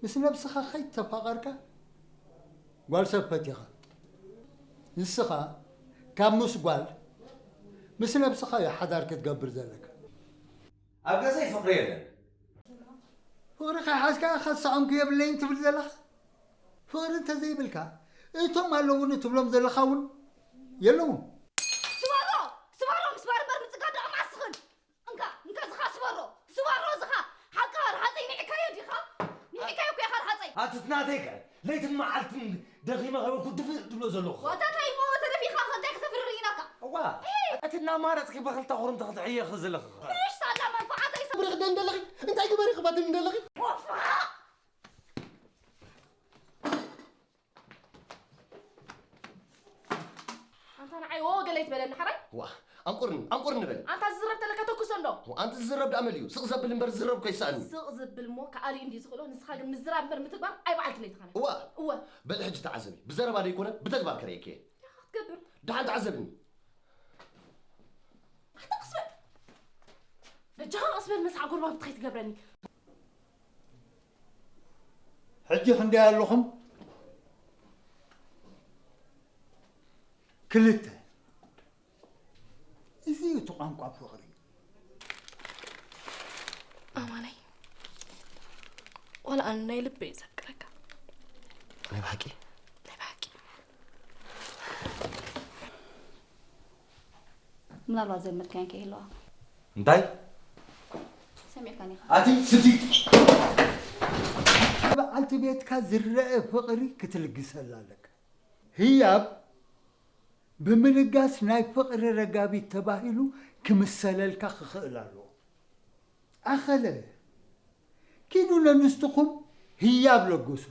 ምስ ነብስኻ ከይተፋቐርካ ጓል ሰብ ፈቲኻ። ንስኻ ካብ ምስ ጓል ምስ ነብስኻ እዩ ሓዳር ክትገብር ዘለካ። ኣብ ገዛይ ፍቕሪ የለን። ፍቕሪ ከይሓዝካ ኢኻ ዝሰኣንኩ የብለይን ትብል ዘለኻ። ፍቕሪ እንተዘይብልካ እቶም ኣለዉኒ ትብሎም ዘለኻ እውን የለውን። ስበሮ! ስበሮ! ምስ ባርበር ምጽጋድ ደኣ መዓስ ትኽእል? እንካ እንካ ዝኻ ስበሮ! ስበሮ ዝኻ! ሓቃ ረሃጸይ ንዒካዮ ዲኻ? ንዒካዮ እኮ ኢኻ ረሃጸይ! ኣቲ ናተይ ከ ለይትን መዓልትን ደኺመ ከበልኩ ድፍእ ድብሎ ዘለኹ። ዋታ እንታይ እሞ ተደፊኻ ከ እንታይ ክተፍርር ኢናካ? እዋ እቲ እናማረፅኪ ብኽልተ ኩርምቲ ክትሕየኺ ዘለኺ። ምሽ ሳላ መንፈዓተይ ሰብ ብርኽ ደን ደለኺ እንታይ ግበሪ ክባትኒ ደለኺ? ወፋ! ኣንታ ንዓይ ዎ ገለ ይትበለኒ ሓራይ ዋ ኣንቁርኒ ኣንቁርኒ በል ኣንታ ዝዝረብ ተለካ ተኩሶ እንዶ ኣንቲ ዝዝረብ ደኣ መል እዩ ስቕ ዘብል እምበር ዝዝረብ እኮ ይስኣኒ ስቕ ዝብል እሞ ከኣሊ እንዲ ዝኽእሎ ንስኻ ግን ምዝራብ እምበር ምትግባር ኣይ በዓልቲ ነይትኻነ እዋ እወ በል ሕጂ ተዓዘቢ ብዘረባ ደይኮነ ብተግባር ከርእየኪ እየ ክትገብር ደሓን ተዓዘብኒ ኣታ ክስበል በጃኻ ክስበል መስዓ ጎርባብቲ ከይትገብረኒ ሕጂ ክንደይ ኣለኹም? ክልተ። እዚ እዩ እቲ ቋንቋ ፍቕሪ። ኣማነይ ዋላ ኣነ ናይ ልበይ ዘፍቅረካ ናይ ብሓቂ ናይ ብሓቂ ምናልባት ዘመድካን ከይህለዋ እንታይ ሰሚዕካን ኢኻ ኣቲ ስዲ በዓልቲ ቤትካ ዝረአ ፍቕሪ ክትልግሰላ ኣለካ። ህያብ ብምልጋስ ናይ ፍቕሪ ረጋቢት ተባሂሉ ክምሰለልካ ክኽእል ኣለዎ። ኣኸለ ኪዱ ነንስትኹም ህያብ ለግሱ።